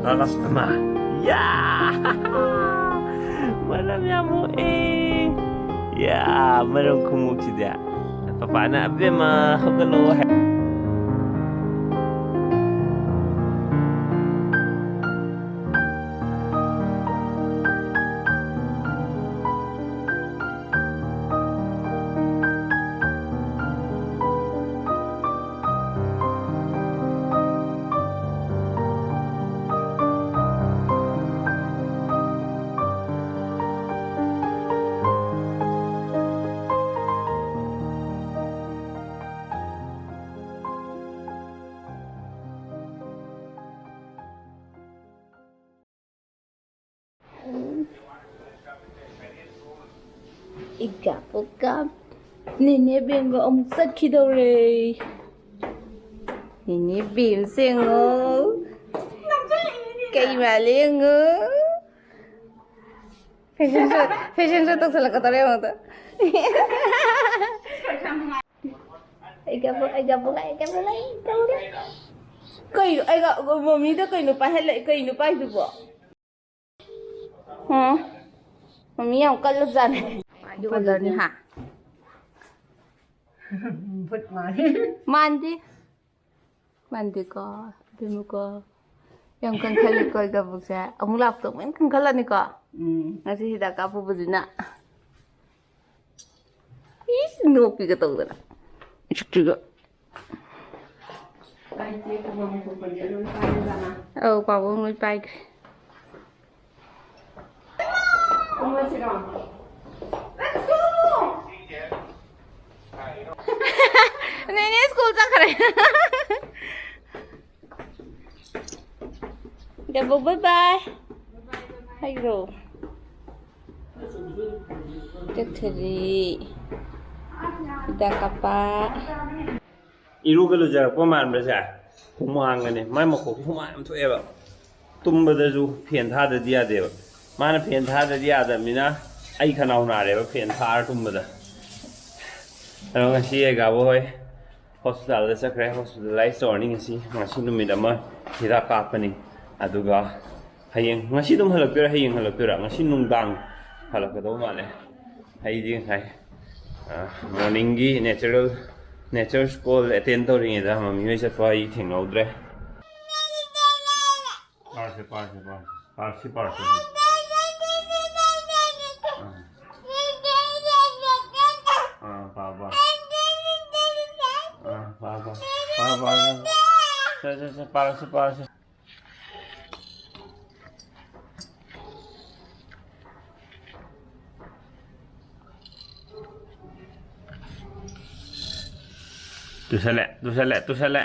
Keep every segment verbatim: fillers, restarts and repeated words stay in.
ꯃꯥ, ꯌꯥ! ꯃꯔꯝ ꯌꯥꯝ ꯃꯣꯛꯑꯦ꯫ ꯌꯥ, ꯃꯔꯝ ꯈꯨꯃꯣꯛꯁꯤꯗꯤ꯫ ꯄꯄꯥꯅ, "ꯑꯕꯦꯝꯃ, ꯍꯧꯒꯠꯂꯣ" ꯍꯥꯏ꯫ ꯏꯒꯥ ꯄꯣꯛꯀ ꯅꯦꯅꯦ ꯕꯦꯝꯒ ꯑꯃꯨꯛ ꯆꯠꯈꯤꯗꯧꯔꯦ꯫ ꯅꯦꯅꯦ ꯕꯦꯝꯁꯦ ꯌꯦꯡꯉꯣ꯫ ꯀꯩ ꯃꯥꯜꯂꯦ ꯌꯦꯡꯉꯣ꯫ Fashion show, fashion show ꯇꯧꯁꯜꯂꯛꯀꯗꯧꯔꯦ ꯌꯦꯡꯉꯣ ꯑꯗꯣ꯫ ꯑꯩꯒꯕꯨ, ꯑꯩꯒꯕꯨ, ꯑꯩꯒꯕꯨ ꯂꯩ, ꯑꯩꯒꯕꯨ ꯂꯩ꯫ ꯀꯩꯅꯣ, ꯑꯩꯒ, ꯃꯃꯤꯗ ꯀꯩꯅꯣ ꯄꯥꯏꯍꯜꯂꯛꯏ? ꯀꯩꯅꯣ ꯄꯥꯏꯗꯨꯕꯣ? ꯎꯝ꯫ ꯃꯃꯤ ꯌꯥꯝ ꯀꯜꯂꯕꯖꯥꯠꯅꯦ꯫ ꯑꯗꯨ ꯑꯣꯗꯔꯅꯤ ꯍꯥ? ꯚꯨꯠ ꯃꯥꯜꯂꯤ꯫ ꯃꯥꯟꯗꯦ꯫ ꯃꯥꯟꯗꯦꯀꯣ? ꯑꯗꯨꯅꯀꯣ꯫ ꯌꯥꯝ ꯀꯟꯈꯠꯂꯤꯀꯣ ꯑꯩꯒꯕꯨꯛꯁꯦ꯫ ꯑꯃꯨꯛ ꯂꯥꯛꯄꯗ ꯑꯃꯨꯛ ꯍꯦꯟꯅ ꯀꯟꯈꯠꯂꯅꯤꯀꯣ? ꯎꯝ꯫ ꯉꯁꯤ ꯍꯤꯗꯥꯛ ꯀꯥꯞꯄꯨꯕꯁꯤꯅ꯫ ꯏꯁ, ꯅꯣꯛꯄꯤꯒ ꯇꯧꯗꯅ꯫ ꯏꯁꯛꯇꯨꯒ꯫ ꯑꯧ, ꯄꯥꯕꯨꯡ ꯂꯣꯏ ꯄꯥꯏꯈ꯭ꯔꯦ꯫ ꯅꯦꯅꯦ ꯁ꯭ꯀꯨꯜ ꯆꯠꯈ꯭ꯔꯦ꯫ ꯗꯕꯨ, bye bye ꯍꯥꯏꯈ꯭ꯔꯣ꯫ ꯆꯠꯈ꯭ꯔꯦ꯫ ꯍꯤꯗꯥꯛ ꯀꯥꯞꯄ꯫ ꯏꯔꯨꯒ ꯂꯨꯖꯔꯛꯄ ꯃꯥꯟꯕ꯭ꯔꯁꯦ? ꯍꯨꯃꯥꯡꯒꯅꯦ꯫ ꯃꯥꯏ ꯃꯈꯣꯛꯁꯦ ꯍꯨꯃꯥꯡ ꯌꯥꯝ ꯊꯣꯛꯑꯦꯕ꯫ ꯇꯨꯝꯕꯗꯁꯨ ꯐꯦꯟ ꯊꯥꯗꯗꯤ ꯌꯥꯗꯦꯕ꯫ ꯃꯥꯅ ꯐꯦꯟ ꯊꯥꯗꯗꯤ ꯌꯥꯗꯕꯅꯤꯅ ꯑꯩ ꯈꯅꯥꯎ ꯅꯥꯔꯦꯕ ꯐꯦꯟ ꯊꯥꯔ ꯇꯨꯝꯕꯗ꯫ ꯑꯗꯣ ꯉꯁꯤ ꯑꯩꯒꯥꯕ ꯍꯣꯏ ꯍꯣꯁꯄꯤꯇꯥꯜꯗ ꯆꯠꯈ꯭ꯔꯦ꯫ ꯍꯣꯁꯄꯤꯇꯥꯂꯥꯏꯁ ꯇꯧꯔꯅꯤ ꯉꯁꯤ꯫ ꯉꯁꯤ ꯅꯨꯃꯤꯠ ꯑꯃ ꯍꯤꯗꯥꯛ ꯀꯥꯞꯄꯅꯤ꯫ ꯑꯗꯨꯒ ꯍꯌꯦꯡ, ꯉꯁꯤ ꯑꯗꯨꯝ ꯍꯜꯂꯛꯇꯣꯏꯔꯥ, ꯍꯌꯦꯡ ꯍꯜꯂꯛꯇꯣꯏꯔꯥ? ꯉꯁꯤ ꯅꯨꯡꯗꯥꯡ ꯍꯜꯂꯛꯀꯗꯧ ꯃꯥꯜꯂꯦ꯫ ꯑꯩꯗꯤ ꯉꯁꯥꯏ, ꯑ, morningꯒꯤ natural, nature's call attend ꯇꯧꯔꯤꯉꯩꯗ ꯃꯃꯤ ꯍꯣꯏ ꯆꯠꯄ ꯑꯩ ꯊꯦꯡꯅꯍꯧꯗ꯭ꯔꯦ꯫ ꯄꯥꯔꯁꯦ, ꯄꯥꯔꯁꯦ, ꯄꯥꯔꯁꯦ꯫ ꯄꯥꯔꯁꯤ, ꯄꯥꯔꯁꯤ꯫ ꯑꯥ꯫ ꯑꯥ, ꯄꯥ, ꯄꯥ꯫ ꯑꯥ, ꯄꯥ, ꯄꯥ꯫ ꯄꯥ, ꯄꯥ, ꯄꯥ꯫ ꯁꯦ, ꯁꯦ, ꯁꯦ, ꯄꯥꯔꯁꯤ, ꯄꯥꯔꯁꯤ꯫ ꯇꯨꯁꯜꯂꯦ, ꯇꯨꯁꯜꯂꯦ, ꯇꯨꯁꯜꯂꯦ꯫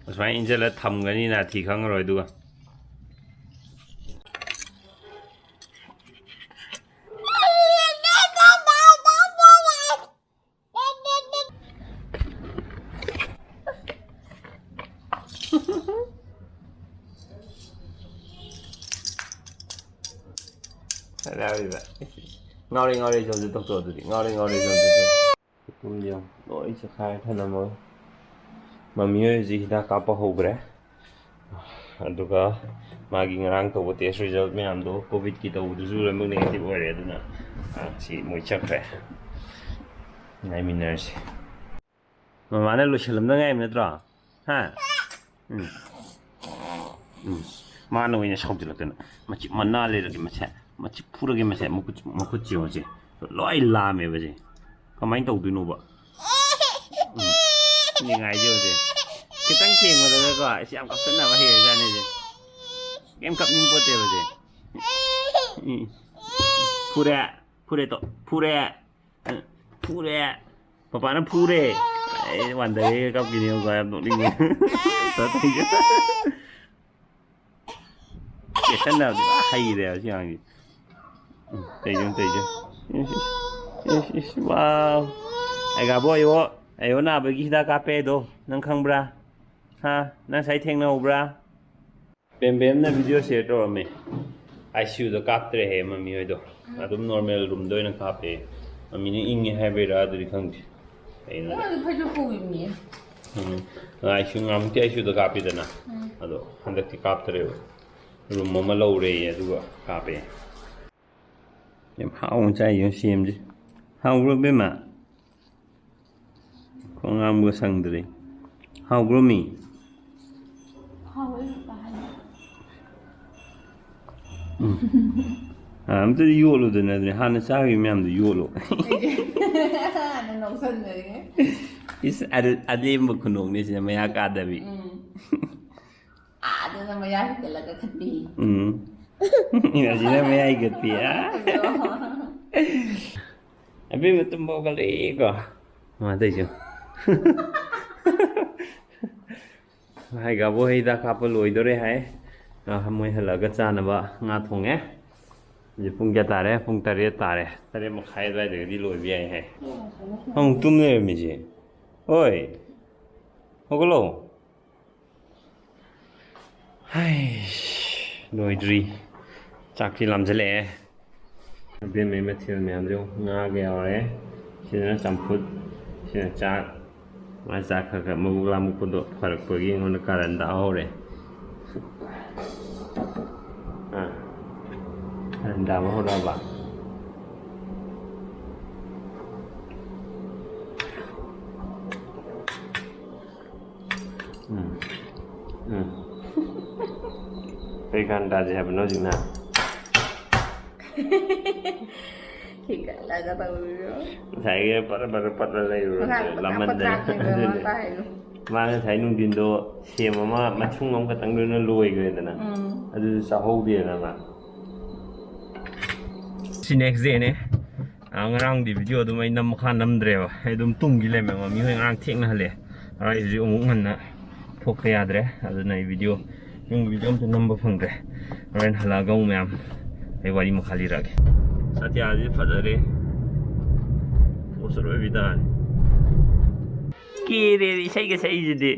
ꯑꯁꯨꯃꯥꯏꯅ ꯏꯟꯁꯤꯜꯂ ꯊꯝꯒꯅꯤ, ꯅꯥꯊꯤ ꯈꯪꯉꯔꯣꯏ꯫ ꯑꯗꯨꯒ ꯍꯔꯥꯎꯔꯤꯕ꯫ ꯉꯥꯎꯔꯦ, ꯉꯥꯎꯔꯦ, ꯁꯣꯝꯗ ꯇꯧꯊꯣꯛꯑꯣ ꯑꯗꯨꯗꯤ꯫ ꯉꯥꯎꯔꯦ, ꯉꯥꯎꯔꯦ, ꯁꯣꯝꯗ ꯇꯧꯊꯣꯛꯑꯣ꯫ ꯁ꯭ꯀꯨꯜ ꯌꯥꯝ ꯂꯣꯏ ꯆꯠꯈꯥꯏꯔ ꯊꯅꯝꯃꯒ꯫ ꯃꯃꯤ ꯍꯣꯏ ꯍꯧꯖꯤꯛ ꯍꯤꯗꯥꯛ ꯀꯥꯞꯄ ꯍꯧꯈ꯭ꯔꯦ꯫ ꯑꯗꯨꯒ ꯃꯥꯒꯤ ꯉꯔꯥꯡ ꯇꯧꯕ test result ꯃꯌꯥꯝꯗꯣ, ꯀꯣꯚꯤꯗꯀꯤ ꯇꯧꯕꯗꯨꯁꯨ ꯂꯣꯏꯅꯃꯛ negative ꯑꯣꯏꯔꯦ꯫ ꯑꯗꯨꯅ, ꯑ, ꯁꯤ ꯃꯣꯏ ꯆꯠꯈ꯭ꯔꯦ꯫ ꯉꯥꯏꯃꯤꯟꯅꯔꯁꯤ꯫ ꯃꯃꯥꯅ ꯂꯣꯏꯁꯤꯜꯂꯝꯗ ꯉꯥꯏꯕ ꯅꯠꯇ꯭ꯔꯣ? ꯍꯥ? ꯎꯝ꯫ ꯎꯝ꯫ ꯃꯥꯅ ꯑꯣꯏꯅ ꯁꯥꯎꯖꯤꯜꯂꯛꯇꯅ꯫ ꯃꯆꯤꯞ ꯃꯅꯥ ꯂꯩꯔꯒꯦ ꯃꯁꯦ꯫ ꯃꯆꯤꯞ ꯐꯨꯔꯒꯦ ꯃꯁꯦ꯫ ꯃꯈꯨꯠ, ꯃꯈꯨꯠꯁꯦ ꯌꯦꯡꯉꯨꯁꯦ꯫ ꯂꯣꯏ ꯂꯥꯝꯃꯦꯕ ꯁꯦ꯫ ꯀꯃꯥꯏꯅ ꯇꯧꯗꯣꯏꯅꯣꯕ? ꯎꯝ꯫ ꯅꯤꯡꯉꯥꯏꯁꯦ ꯌꯦꯡꯉꯨꯁꯦ꯫ ꯈꯤꯇꯪ ꯊꯦꯡꯕꯗꯒꯀꯣ, ꯑꯩꯁ ꯌꯥꯝ ꯀꯥꯞꯁꯟꯅꯕ ꯍꯩꯔꯖꯥꯠꯅꯤ ꯁꯦ꯫ ꯀꯩꯝ ꯀꯞꯅꯤꯡ ꯄꯣꯠꯇꯦꯕ ꯁꯦ꯫ ꯎꯝ꯫ ꯐꯨꯔꯦ꯫ ꯐꯨꯔꯦ ꯇꯣ꯫ ꯐꯨꯔꯦ꯫ ꯐꯨꯔꯦ꯫ ꯄꯄꯥꯅ ꯐꯨꯔꯦ꯫ ꯑꯩ ꯋꯥꯟꯗꯔꯦ ꯀꯞꯈꯤꯅꯦꯕꯀꯣ, ꯌꯥꯝ ꯅꯣꯛꯅꯤꯡꯉꯦ꯫ ꯀꯦꯁꯟꯅꯕꯗꯤ ꯄꯨꯔꯥ ꯍꯩꯔꯦ ꯁꯤ ꯑꯉꯥꯡꯁꯤ꯫ ꯎꯝ, ꯇꯩꯖꯧ, ꯇꯩꯖꯧ꯫ ꯏꯁ, ꯏꯁ, ꯏꯁ, ꯏꯁ, ꯋꯥꯎ꯫ ꯑꯩꯒꯥꯕꯣ, ꯑꯩꯌꯣ, ꯑꯩꯌꯣ ꯅꯥꯕꯒꯤ ꯍꯤꯗꯥꯛ ꯀꯥꯞꯄꯦ ꯍꯥꯏꯗꯣ ꯅꯪ ꯈꯪꯕ꯭ꯔꯥ? ꯍꯥ? ꯅꯪ ꯉꯁꯥꯏ ꯊꯦꯡꯅꯍꯧꯕ꯭ꯔꯥ? ꯕꯦꯝꯕꯦꯝꯅ video share ꯇꯧꯔꯝꯃꯦ꯫ ICUꯗ ꯀꯥꯞꯇ꯭ꯔꯦꯍꯦ ꯃꯃꯤ ꯍꯣꯏꯗꯣ꯫ ꯑꯗꯨꯝ normal roomꯗ ꯑꯣꯏꯅ ꯀꯥꯞꯄꯦ꯫ ꯃꯃꯤꯅ ꯏꯪꯉꯦ ꯍꯥꯏꯕꯩꯔꯥ ꯑꯗꯨꯗꯤ ꯈꯪꯗꯦ꯫ ꯀꯩꯅꯣ꯫ ꯃꯣꯏꯗꯤ ꯐꯩꯖꯨꯞ ꯄꯨꯕꯤꯕꯅꯦ꯫ ꯎꯝ, ꯂꯥꯏꯁꯨ ꯉꯥꯃꯨꯛꯇꯤ ꯑꯩꯁꯨꯗ ꯀꯥꯞꯄꯤꯗꯅ꯫ ꯎꯝ꯫ ꯑꯗꯣ ꯍꯟꯗꯛꯇꯤ ꯀꯥꯞꯇꯔꯦꯕ꯫ ꯔꯨꯝ ꯑꯃ ꯂꯧꯔꯦꯌꯦ, ꯑꯗꯨꯒ ꯀꯥꯞꯄꯦ꯫ ꯌꯥꯝ ꯍꯥꯎꯅ ꯆꯥꯏꯌꯦ ꯁꯦꯝꯁꯦ꯫ ꯍꯥꯎꯕ꯭ꯔꯣ, ꯕꯦꯝꯃ? ꯈꯣꯡ ꯍꯥꯝꯕꯒ ꯁꯪꯗ꯭ꯔꯤ꯫ ꯍꯥꯎꯕ꯭ꯔꯣ, ꯃꯤ? ꯍꯥꯎꯋꯦ, ꯄꯄꯥ ꯍꯥꯏꯅ꯫ ꯎꯝ꯫ ꯑꯥ, ꯑꯝꯇꯗꯤ ꯌꯣꯠꯂꯨꯗꯅ, ꯑꯗꯨꯅꯦ ꯍꯥꯟꯅ ꯆꯥꯈꯤꯕ ꯃꯌꯥꯝꯗꯣ ꯌꯣꯠꯂꯣ꯫ ꯑꯩꯁꯦ ꯍꯥꯟꯅ ꯅꯣꯛꯁꯟꯅꯔꯤꯉꯩ꯫ ꯏꯁ, ꯑꯗꯨ ꯑꯂꯦꯝꯕ ꯈꯨꯅꯣꯛꯅꯤ ꯁꯤꯅ, ꯃꯌꯥ ꯀꯥꯗꯕꯤ꯫ ꯎꯝ꯫ ꯑꯥꯗꯅ ꯃꯌꯥ ꯍꯤꯒꯠꯂꯒ ꯈꯠꯄꯤ꯫ ꯎꯝ꯫ ꯑꯁꯤꯅ ꯃꯌꯥ ꯍꯤꯒꯠꯄꯤ, ꯑꯥ꯫ ꯑꯗꯣ꯫ ꯑꯕꯦꯝꯃ ꯇꯨꯝꯕ ꯍꯧꯒꯠꯂꯛꯑꯦꯀꯣ꯫ ꯃꯥ ꯇꯧꯏꯁꯦ꯫ ꯍꯥꯏ, ꯒꯥꯕꯣ ꯍꯩ ꯍꯤꯗꯥꯛ ꯀꯥꯞꯄ ꯂꯣꯏꯗꯣꯔꯦ ꯍꯥꯏ꯫ ꯑ, ꯃꯣꯏ ꯍꯜꯂꯛꯑꯒ ꯆꯥꯅꯕ ꯉꯥ ꯊꯣꯡꯉꯦ꯫ ꯍꯧꯖꯤꯛ ꯄꯨꯡ ꯀꯌꯥ ꯇꯥꯔꯦ? ꯄꯨꯡ ꯇꯔꯦꯠ ꯇꯥꯔꯦ꯫ ꯇꯔꯦꯠ ꯃꯈꯥꯏ ꯑꯗꯨꯋꯥꯏꯗꯒꯗꯤ ꯂꯣꯏꯕ ꯌꯥꯏ ꯍꯥꯏ꯫ ꯑꯃꯨꯛ ꯇꯨꯝ ꯂꯩꯔꯝꯃꯤꯁꯦ꯫ ꯍꯣꯏ꯫ ꯍꯧꯒꯠꯂꯣ꯫ ꯍꯩꯁ, ꯂꯣꯏꯗ꯭ꯔꯤ꯫ ꯆꯥꯛꯇꯤ ꯂꯥꯝꯁꯤꯜꯂꯛꯑꯦ꯫ ꯑꯕꯦꯝꯃꯩ ꯃꯊꯦꯜ ꯃꯌꯥꯝꯁꯦ ꯌꯦꯡꯉꯨ꯫ ꯉꯥꯒ ꯌꯥꯎꯔꯦ꯫ ꯁꯤꯅ ꯆꯝꯐꯨꯠ, ꯁꯤꯅ ꯆꯥꯛ꯫ ꯃꯥ ꯆꯥꯛ ꯈꯔ ꯈꯔ ꯃꯕꯨꯛ ꯂꯥꯝꯃꯛꯄꯗꯣ ꯐꯔꯛꯄꯒꯤ ꯑꯩꯉꯣꯟꯗ ꯀꯥꯔꯟ ꯇꯥ ꯍꯧꯔꯦ꯫ ꯑꯥ꯫ ꯀꯥꯔꯟ ꯇꯥꯕ ꯍꯧꯔꯛꯑꯕ? ꯎꯝ꯫ ꯎꯝ꯫ ꯀꯩ ꯀꯥꯟ ꯇꯥꯁꯦ ꯍꯥꯏꯕꯅꯣ ꯍꯧꯖꯤꯛꯅ? ꯍꯤꯒꯠꯂꯒ ꯇꯧꯔꯤꯔꯣ? ꯉꯁꯥꯏꯒꯤ ꯄꯠ ꯄꯠ ꯄꯠ ꯂꯩꯔꯨꯔꯣ, ꯉꯥꯏꯍꯥꯛ ꯂꯥꯝꯃꯟꯗꯅ꯫ ꯄꯠ ꯄꯠ ꯑꯗꯨꯅꯦ꯫ ꯃꯥ ꯍꯥꯏꯅꯨ꯫ ꯃꯥ ꯉꯁꯥꯏ ꯅꯨꯡꯊꯤꯟꯗꯣ ꯁꯦꯝ ꯑꯃ ꯃꯁꯨꯡ ꯑꯃꯈꯛꯇꯪꯗꯨꯅ ꯂꯣꯏꯈ꯭ꯔꯦꯗꯅ꯫ ꯎꯝ꯫ ꯑꯗꯨꯁꯨ ꯆꯥꯍꯧꯗꯦꯗꯅ ꯃꯥ꯫ ꯁꯤ next dayꯅꯦ꯫ ꯑꯥ, ꯉꯔꯥꯡꯗꯤ video ꯑꯗꯨꯝ ꯑꯩ ꯅꯝ ꯃꯈꯥ ꯅꯝꯗ꯭ꯔꯦꯕ꯫ ꯑꯩ ꯑꯗꯨꯝ ꯇꯨꯝꯒꯤ ꯂꯩꯔꯝꯃꯦꯕ꯫ ꯃꯤꯍꯣꯏ ꯉꯔꯥꯡ ꯊꯦꯡꯅ ꯍꯜꯂꯦ꯫ ꯑꯗꯨꯅ ꯑꯩ ꯍꯧꯖꯤꯛ ꯑꯃꯨꯛ ꯉꯟꯅ ꯊꯣꯛꯇ ꯌꯥꯗ꯭ꯔꯦ꯫ ꯑꯗꯨꯅ ꯑꯩ video, ꯌꯨꯝꯒꯤ video ꯑꯝꯇ ꯅꯝꯕ ꯐꯪꯗ꯭ꯔꯦ꯫ ꯍꯣꯔꯦꯟ ꯍꯜꯂꯛꯑꯒ ꯑꯃꯨꯛ ꯃꯌꯥꯝ ꯑꯩ ꯋꯥꯔꯤ ꯃꯈꯥ ꯂꯤꯔꯛꯑꯒꯦ꯫ ꯁꯥꯇꯤꯌꯥꯁꯤ ꯐꯖꯔꯦ꯫ ꯄꯣꯁ ꯑꯔꯣꯏꯕꯤ ꯇꯥꯔꯦ꯫ ꯀꯦꯔꯦ ꯏꯁꯩꯒ ꯁꯛꯏꯁꯤꯗꯤ꯫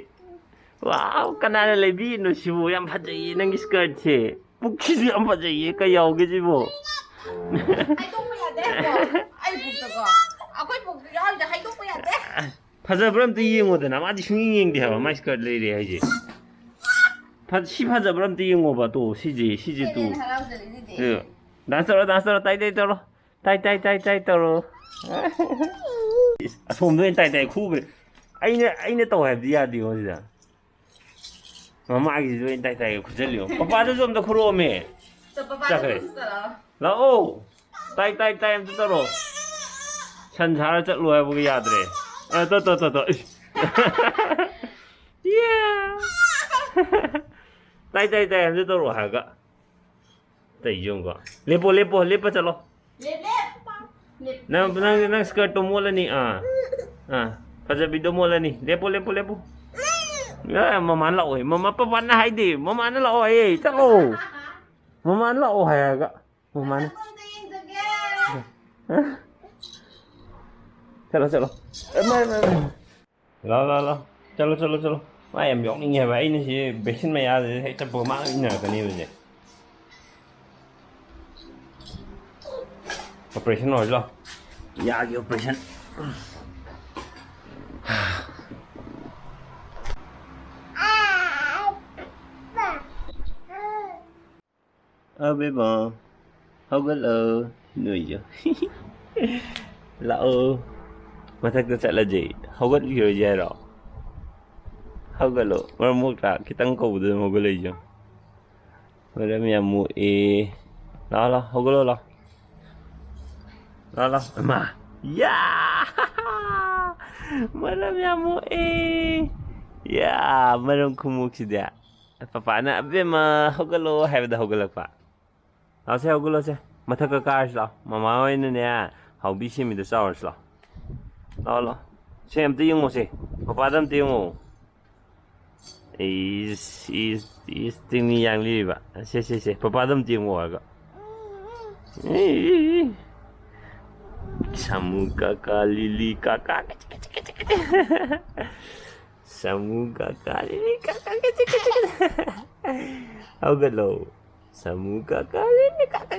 Wow, ꯀꯅꯥꯅ ꯂꯩꯕꯤꯔꯤꯅꯣ ꯁꯤꯕꯨ? ꯌꯥꯝ ꯐꯖꯩꯌꯦ ꯅꯪꯒꯤ skirtꯁꯦ꯫ ꯄꯨꯛꯁꯤꯁꯨ ꯌꯥꯝ ꯐꯖꯩꯌꯦ꯫ ꯀꯩ ꯌꯥꯎꯒꯦ ꯁꯤꯕꯣ? ꯍꯥꯏꯗꯣꯛꯄ ꯌꯥꯗꯦ ꯍꯥꯏꯕ꯭ꯔꯣ? ꯑꯩ ꯄꯨꯛꯇꯀꯣ꯫ ꯑꯩꯈꯣꯏ ꯄꯨꯛꯇ ꯌꯥꯎꯔꯤꯁꯦ ꯍꯥꯏꯗꯣꯛꯄ ꯌꯥꯗꯦ꯫ ꯐꯖꯕ꯭ꯔꯥ ꯑꯝꯇ ꯌꯦꯡꯉꯣꯗꯅ, ꯃꯥꯗꯤ ꯁꯨꯡꯌꯦꯡ ꯌꯦꯡꯗꯦ ꯍꯥꯏꯕ, ꯃꯥꯏ skirt ꯂꯩꯔꯦ ꯍꯥꯏꯁꯦ꯫ ꯐ-, ꯁꯤ ꯐꯖꯕ꯭ꯔꯥ ꯑꯝꯇ ꯌꯦꯡꯉꯣꯕ꯫ ꯇꯣ, ꯁꯤꯁꯦ, ꯁꯤꯁꯦ ꯇꯨ꯫ ꯍꯦꯂꯦꯟ ꯍꯔꯥꯎꯖꯔꯤꯁꯤꯗꯤ꯫ ꯗꯥꯟꯁ ꯇꯧꯔꯣ, ꯗꯥꯟꯁ ꯇꯧꯔꯣ, ꯇꯥꯏ ꯇꯥꯏ ꯇꯧꯔꯣ꯫ ꯇꯥꯏ ꯇꯥꯏ ꯇꯥꯏ ꯇꯥꯏ ꯇꯧꯔꯣ꯫ ꯏꯁ, ꯑꯁꯣꯝꯗ ꯑꯣꯏꯅ ꯇꯥꯏ ꯇꯥꯏ ꯈꯨꯈ꯭ꯔꯦ꯫ ꯑꯩꯅ, ꯑꯩꯅ ꯇꯧ ꯍꯥꯏꯕꯗꯤ ꯌꯥꯗꯦꯀꯣ ꯁꯤꯗ꯫ ꯃꯃꯥꯒꯤꯁꯤꯁꯨ ꯑꯣꯏꯅ ꯇꯥꯏ ꯇꯥꯏ ꯈꯨꯖꯜꯂꯤꯌꯣ꯫ ꯄꯄꯥꯗꯁꯨ ꯑꯝꯇ ꯈꯨꯔꯛꯑꯣꯃꯦ꯫ ꯇꯣ, ꯄꯄꯥꯗ ꯆꯠꯈ꯭ꯔꯦ꯫ ꯈꯨꯁꯨ ꯇꯧꯔꯛꯑꯣ꯫ ꯂꯥꯛꯑꯣ꯫ ꯇꯥꯏ ꯇꯥꯏ ꯇꯥꯏ ꯑꯝꯇ ꯇꯧꯔꯣ꯫ ꯁꯟ ꯁꯥꯔ ꯆꯠꯂꯣ ꯍꯥꯏꯕꯒ ꯌꯥꯗ꯭ꯔꯦ꯫ ꯑ, ꯇꯣ, ꯇꯣ, ꯇꯣ, ꯇꯣ꯫ ꯏꯁ꯫ ꯌꯦ꯫ ꯇꯥꯏ ꯇꯥꯏ ꯇꯥꯏ ꯑꯝꯇ ꯇꯧꯔꯣ ꯍꯥꯏꯔꯒ꯫ ꯇꯩ ꯌꯦꯡꯉꯨꯀꯣ꯫ ꯂꯦꯞꯄꯣ, ꯂꯦꯞꯄꯣ, ꯂꯦꯞꯄ ꯆꯠꯂꯣ꯫ ꯂꯦꯞ, ꯂꯦꯞ꯫ ꯂꯦꯞ꯫ ꯅꯪ, ꯅꯪ, ꯅꯪ skirtꯇꯣ ꯃꯣꯠꯂꯅꯤ꯫ ꯑꯥ꯫ ꯑꯥ꯫ ꯐꯖꯕꯤꯗꯣ ꯃꯣꯠꯂꯅꯤ꯫ ꯂꯦꯞꯄꯣ, ꯂꯦꯞꯄꯣ, ꯂꯦꯞꯄꯣ꯫ ꯑꯦ, ꯃꯃꯥꯅ ꯂꯥꯛꯑꯣ꯫ ꯃꯃꯥ, ꯄꯄꯥꯅ ꯍꯥꯏꯗꯦ꯫ ꯃꯃꯥꯅ ꯂꯥꯛꯑꯣ ꯍꯥꯏꯌꯦ꯫ ꯆꯠꯂꯣ꯫ ꯃꯃꯥꯅ ꯂꯥꯛꯑꯣ ꯍꯥꯏꯔꯒ꯫ ꯃꯃꯥꯅ꯫ ꯃꯁꯛꯇꯣ ꯑꯝꯇ ꯌꯦꯡꯖꯒꯦ꯫ ꯆꯠꯂꯣ, ꯆꯠꯂꯣ꯫ ꯑꯦ, ꯃꯥ, ꯃꯥ, ꯃꯥ꯫ ꯂꯥꯎ, ꯂꯥꯎ, ꯂꯥꯎ꯫ ꯆꯠꯂꯣ, ꯆꯠꯂꯣ, ꯆꯠꯂꯣ꯫ ꯃꯥ ꯌꯥꯝ ꯌꯣꯛꯅꯤꯡꯉꯦ ꯍꯥꯏꯕ꯫ ꯑꯩꯅ ꯁꯤ vaccine ꯃꯌꯥꯁꯤꯗ ꯍꯦꯛ ꯆꯠꯄꯒ ꯃꯥꯒ ꯏꯟꯅꯔꯛꯀꯅꯦꯕ ꯁꯦ꯫ Operation ꯑꯣꯏꯔꯁꯤ ꯂꯥꯎ꯫ ꯌꯥꯒꯤ operation꯫ ꯑꯕꯦꯝꯃ, ꯍꯧꯒꯠꯂꯣ꯫ ꯅꯣꯏꯁꯨ꯫ ꯂꯥꯛꯑꯣ꯫ ꯃꯊꯛꯇ ꯆꯠꯂꯁꯦ꯫ ꯍꯧꯒꯠꯈꯤꯔꯣꯏꯁꯦ ꯍꯥꯏꯔꯣ? ꯍꯧꯒꯠꯂꯣ꯫ ꯃꯔꯝ ꯃꯣꯛꯇ꯭ꯔꯥ? ꯈꯤꯇꯪ ꯀꯧꯕꯗ ꯑꯗꯨꯝ ꯍꯧꯒꯠꯂꯛꯏꯁꯦ꯫ ꯃꯔꯝ ꯌꯥꯝ ꯃꯣꯛꯑꯦ꯫ ꯂꯥꯛꯑꯣ, ꯂꯥꯛꯑꯣ꯫ ꯍꯧꯒꯠꯂꯣ, ꯂꯥꯛꯑꯣ꯫ ꯂꯥꯛꯑꯣ, ꯂꯥꯛꯑꯣ꯫ ꯏꯃꯥ꯫ ꯌꯥ! ꯃꯔꯝ ꯌꯥꯝ ꯃꯣꯛꯑꯦ꯫ ꯌꯥ! ꯃꯔꯝ ꯈꯨꯃꯣꯛꯁꯤꯗꯤ꯫ ꯄꯄꯥꯅ "ꯑꯕꯦꯝꯃ, ꯍꯧꯒꯠꯂꯣ" ꯍꯥꯏꯕꯗ ꯍꯧꯒꯠꯂꯛꯄ꯫ ꯂꯥꯛꯑꯣꯁꯦ, ꯍꯧꯒꯠꯂꯣꯁꯦ꯫ ꯃꯊꯛꯇ ꯀꯥꯔꯁꯤ ꯂꯥꯛꯑꯣ꯫ ꯃꯃꯥ ꯍꯣꯏꯅꯅꯦ, ꯍꯥꯎꯕꯤ ꯁꯦꯝꯃꯤꯗꯣ ꯆꯥꯎꯔꯁꯤ ꯂꯥꯛꯑꯣ꯫ ꯂꯥꯛꯑꯣ, ꯂꯥꯛꯑꯣ꯫ ꯁꯦ, ꯑꯝꯇ ꯌꯦꯡꯉꯣꯁꯦ꯫ ꯄꯄꯥꯗ ꯑꯝꯇ ꯌꯦꯡꯉꯣ꯫ ꯏꯁ, ꯏꯁ, ꯏꯁ, ꯇꯤꯡꯃꯤ ꯌꯥꯡꯂꯤꯕ꯫ ꯁꯦ, ꯁꯦ, ꯁꯦ꯫ ꯄꯄꯥꯗ ꯑꯝꯇ ꯌꯦꯡꯉꯣ ꯍꯥꯏꯔꯒ꯫ ꯁꯥꯃꯨ ꯀꯥꯀꯥ, ꯂꯤꯂꯤ ꯀꯥꯀꯥ꯫ ꯁꯥꯃꯨ ꯀꯥꯀꯥ, ꯂꯤꯂꯤ ꯀꯥꯀꯥ꯫ ꯍꯧꯒꯠꯂꯣ꯫ ꯁꯥꯃꯨ ꯀꯥꯀꯥ, ꯂꯤꯂꯤ ꯀꯥꯀꯥ꯫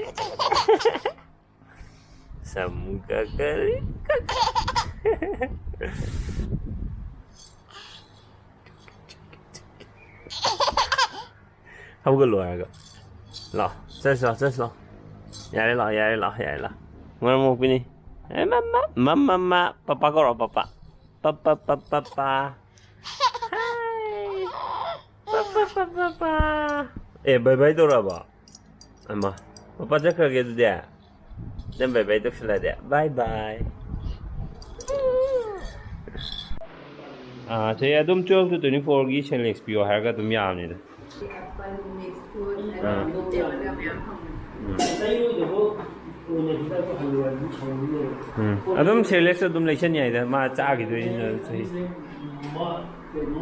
ꯁꯥꯃꯨ ꯀꯥꯀꯥ, ꯂꯤꯂꯤ ꯀꯥꯀꯥ꯫ ꯍꯧꯒꯠꯂꯣ ꯍꯥꯏꯔꯒ꯫ ꯂꯥꯛꯑꯣ, ꯆꯠꯁꯤ ꯂꯥꯛꯑꯣ, ꯆꯠꯁꯤ ꯂꯥꯛꯑꯣ꯫ ꯌꯥꯔꯦ ꯂꯥꯛꯑꯣ, ꯌꯥꯔꯦ ꯂꯥꯛꯑꯣ, ꯌꯥꯔꯦ ꯂꯥꯛꯑꯣ꯫ ꯃꯔꯝ ꯃꯣꯛꯄꯤꯅꯤ꯫ ꯑꯦ, ꯃꯝꯃ, ꯃꯝꯃ, ꯃꯝꯃ, ꯄꯄꯥ ꯀꯧꯔꯣ, ꯄꯄꯥ꯫ Papa, papa, papa. ꯍꯥꯏ꯫ Papa, papa, papa. ꯑꯦ, bye bye ꯇꯧꯔꯛꯑꯕꯣ? ꯑꯃ꯫ ꯄꯄꯥ ꯆꯠꯈ꯭ꯔꯒꯦ ꯑꯗꯨꯗꯤ꯫ ꯅꯪ bye bye ꯇꯧꯁꯤꯜꯂꯗꯤ꯫ Bye bye꯫ ꯑꯥ, ꯁꯤ ꯑꯗꯨꯝ twelve to twenty fourꯒꯤ ꯁꯦꯂꯦꯛꯁ ꯄꯤꯌꯣ ꯍꯥꯏꯔꯒ ꯑꯗꯨꯝ ꯌꯥꯕꯅꯤꯗ꯫ ꯑꯥ꯫ ꯎꯝ꯫ ꯎꯝ꯫ ꯑꯗꯨꯝ ꯁꯦꯂꯦꯛꯁ ꯑꯗꯨꯝ ꯂꯩꯁꯟ ꯌꯥꯏꯗ, ꯃꯥ ꯆꯥꯈꯤꯗꯣꯏꯅꯤꯅ ꯆꯍꯤ꯫